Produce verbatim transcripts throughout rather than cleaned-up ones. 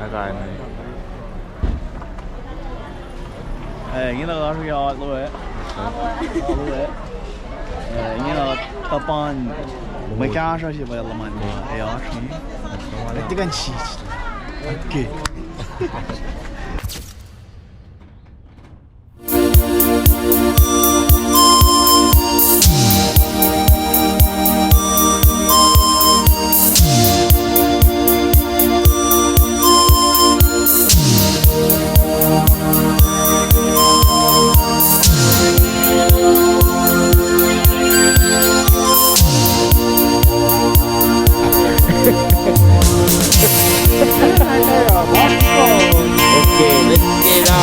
Kain. Eh, ingena lasr ke alu, eh. Alu, eh. Eh, ingena tapan. Mwe kahsruh se pa luhman ma, eh, oasr ni. Eh, tikan sis. Okay. Okay, let's get on.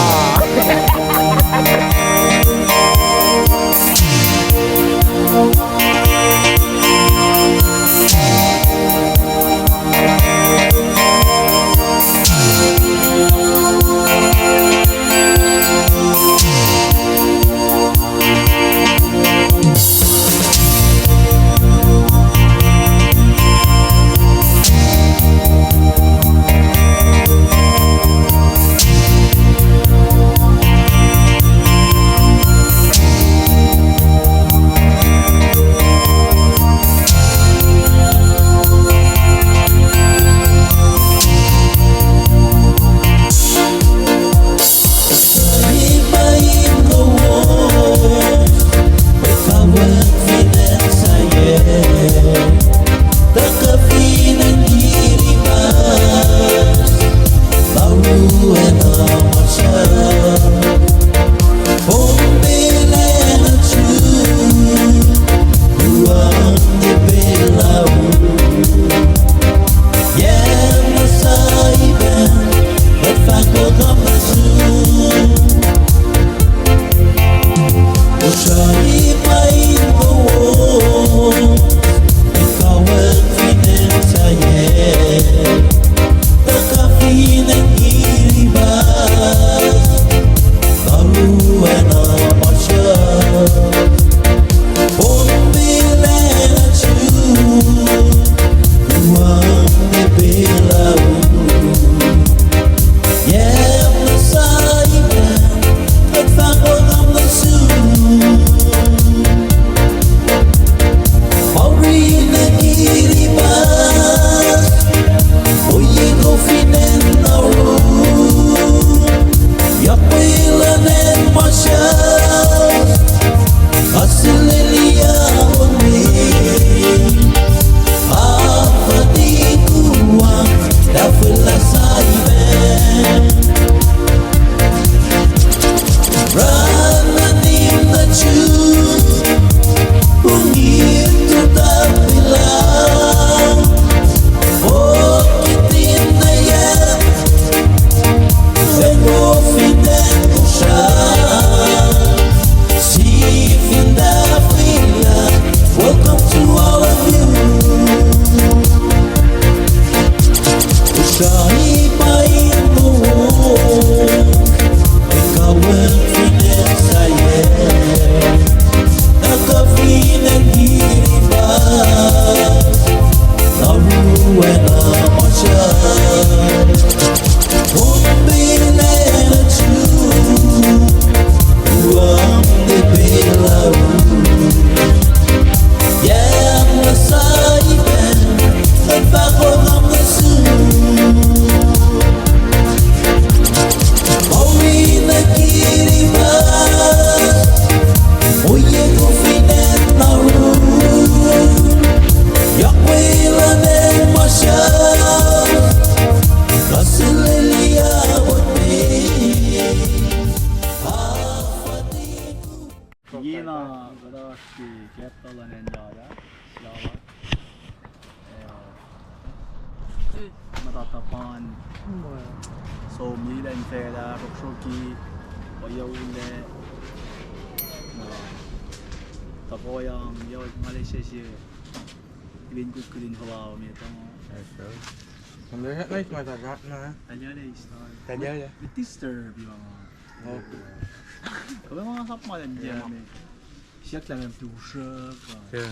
Ingena kuht oasr ke capital luhn acn Yala, Yala. Eh, muhtwacta pan. Som lila in facluh, sroksrokki, ohiyac ullac, na, tuhkuhyang, yohk nga lese se, ilin kukil in folawa me tuh. Nice, nice, ma sa rat na. Talia le istal. Talia le. With disturb you, uh, oh. Kau ma sap ma lem, yeah, me. Siak lah mem tu srek, uh. Yeah.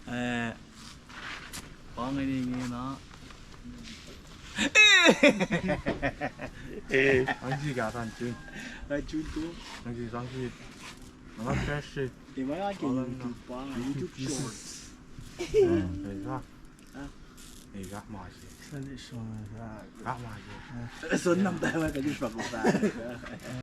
Eh, pa ingena, ingena. Eh. Ang si ka san June. Ay, June two. Ang si, ang si. Ang fresh eh. Di ma ke YouTube pa, YouTube Shorts. Eh, ka. Ah. Eh, ka ma si. Sa di so na sa. Ka ma si. Eh, so nam tayo ka di pa ko sa. Eh?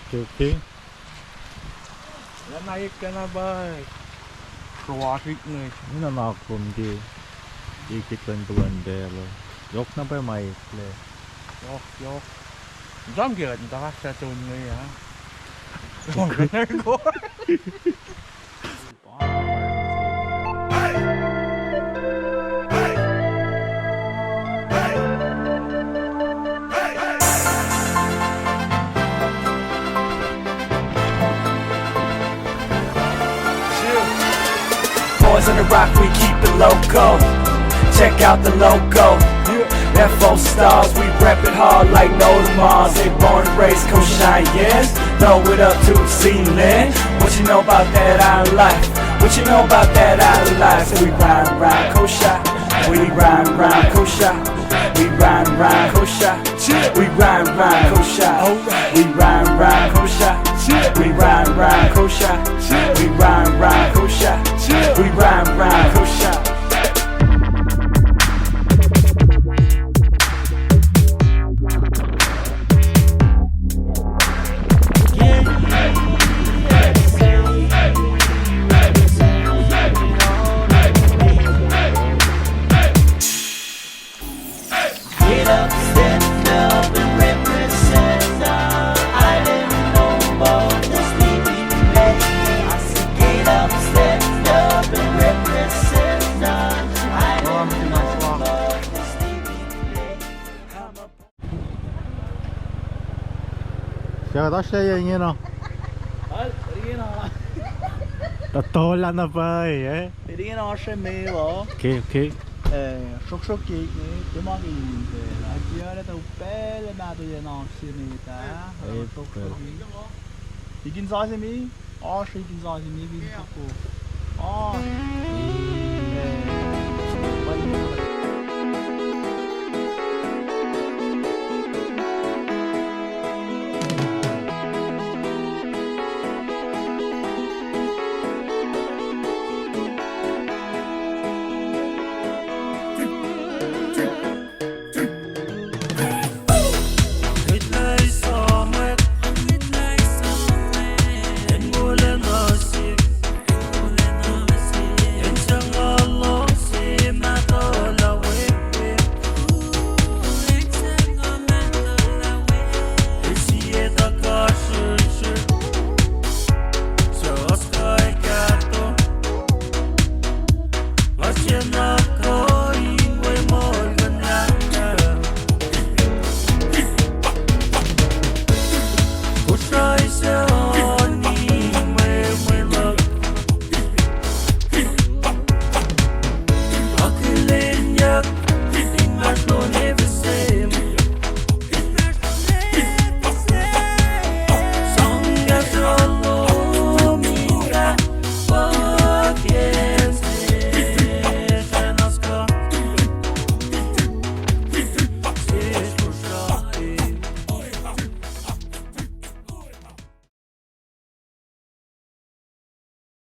Okay, okay. Lah na ekkan na pa. Kroatik ne. Ina na kom ke. Ekit len bulan bela. Yok na pa ma ekle. Yok, yok. Jam ke kat ta ka sa ton ne ya. Boys on the rock, we keep it loco. Check out the logo. F O stars, we rep it hard like no tomorrow. Say born and raised, Kosha, yes. Throw it up to the ceiling. What you know about that island life? What you know about that island life? So we ride, ride, Kosha. We ride, ride, Kosha. We ride, ride, Kosha. We ride, ride, Kosha. We ride, ride, Kosha. We ride, ride, Kosha. We ride, ride, Kosha. We ride, ride, Kosha. Get up, stand up, and represent the island home of the Sleeping Lake. I said, get up, stand up, and represent the island home of the Sleeping Lake. Sia kuht oasr yac ingena? Al, ingena. Tatola na pwacye, eh? Ingena oasr me lo. Okay, okay. Eh, sroksrok ke ne, tema ke in pacl. Atia na ta pacl ma to yen oasr se me ta. Eh, sroksrok. Ikin sa se me? Oasr ikin sa se me, ikin soko. Ah.